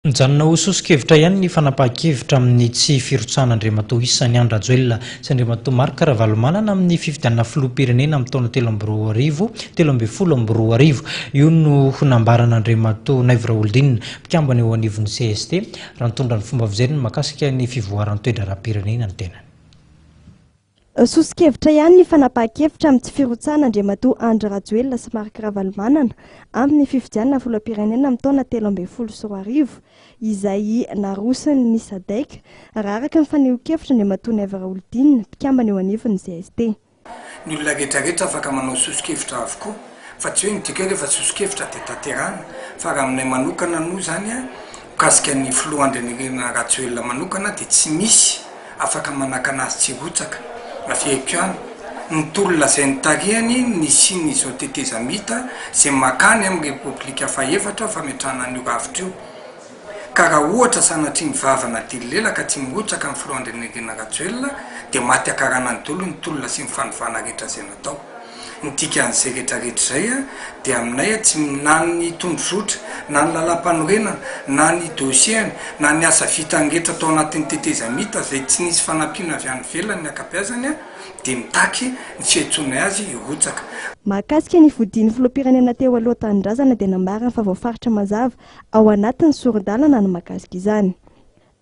Mijanona ho soso-kevitra ihany ny fanapahan-kevitra amin'ny tsy firotsahan'Andriamatoa Isany Andry Rajoelina sy Andriamatoa Marc Ravalomanana amin'ny fifidianana filoham-pirenena amin'ny taona 2003, 2013. Io no nambaran'Andriamatoa Naivo Raholdina, mpikambana eo anivon'ny cst, raha nitondra ny fomba fijeriny mahakasika ny fivoaran'ny toe-draharaham-pirenena ny tenany. Soso-kevitra ihany ny fanapahan-kevitra amin'ny tsy firotsahana Andriamatoa Andry Rajoelina sy Marc Ravalomanana amin'ny fifidianana filoham-pirenena amin'ny taona 2013 izay naroson'ny Sadec, raha araka ny fanehoan-kevitr' Andriamatoa Naivo Raholdina, mpikambana eo anivon'ny cst. Ny olona rehetra rehetra afaka manao soso-kevitra avokoa fa tsy hoe midika hoe rehefa soso-kevitra dia tanterahana fa raha aminay manokana aloha izany mikasika ny filoha Andry Nirina Rajoelina manokana dia tsy misy afaka manakana azy tsy hirotsaka. Averiko ihany, ny tolona izay nitarihany nisian'izao tetezamita izay makany amin'ny Repoblika fahefatra fametrahana an'io rafitra io. Ka raha ohatra sanatria ny vava nadily lela ka tsy mirotsaka ny filoha Andry Nirina Rajoelina dia maty ankaranany daholo ny tolona sy ny fanovana rehetra izay natao. Ny dikan'izay rehetra rehetra izay dia aminay tsy na ny tondrozotra, na ny lalàmpanorenana, na ny dossier-ny, na ny asa vitany rehetra tao anatin'ny tetezamita izay tsy nisy fanampiana avy any ivelany ny ankabeazany dia mitaky ny fiantsoanay azy hirotsaka. Mahakasika ny fodian'ny filoham-pirenena teo aloha tanindrazana dia nambarany fa voafaritra mazava ao anatin'ny sori-dalana ny mahakasika izany.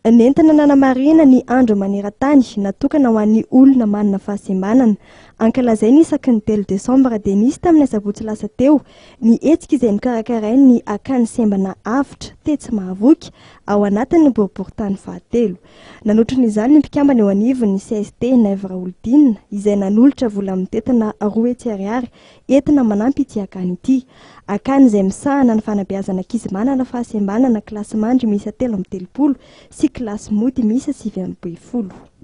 Nentina nanamarihina ny andro maneran-tany natokana ho an'ny olona manana fahasembanana. Ankalazaina isaky ny telo desambra dia nisy tamin'ny asabotsy lasa teo ny hetsika izay nokarakarain'ny Akany Sembana Avotra tetsy Mahavoky ao anatin'ny boriborintany fahatelo. Nanotrona izany ny mpikambana eo anivon'ny cst Naivo Raholdina izay nanolotra vola mitentina 200 ariary entina manampy ity akany ity. Akany izay misahana ny fanabeazana ankizy manana fahasembanana kilasimandry miisa 33 sy kilasy mody miisa 19.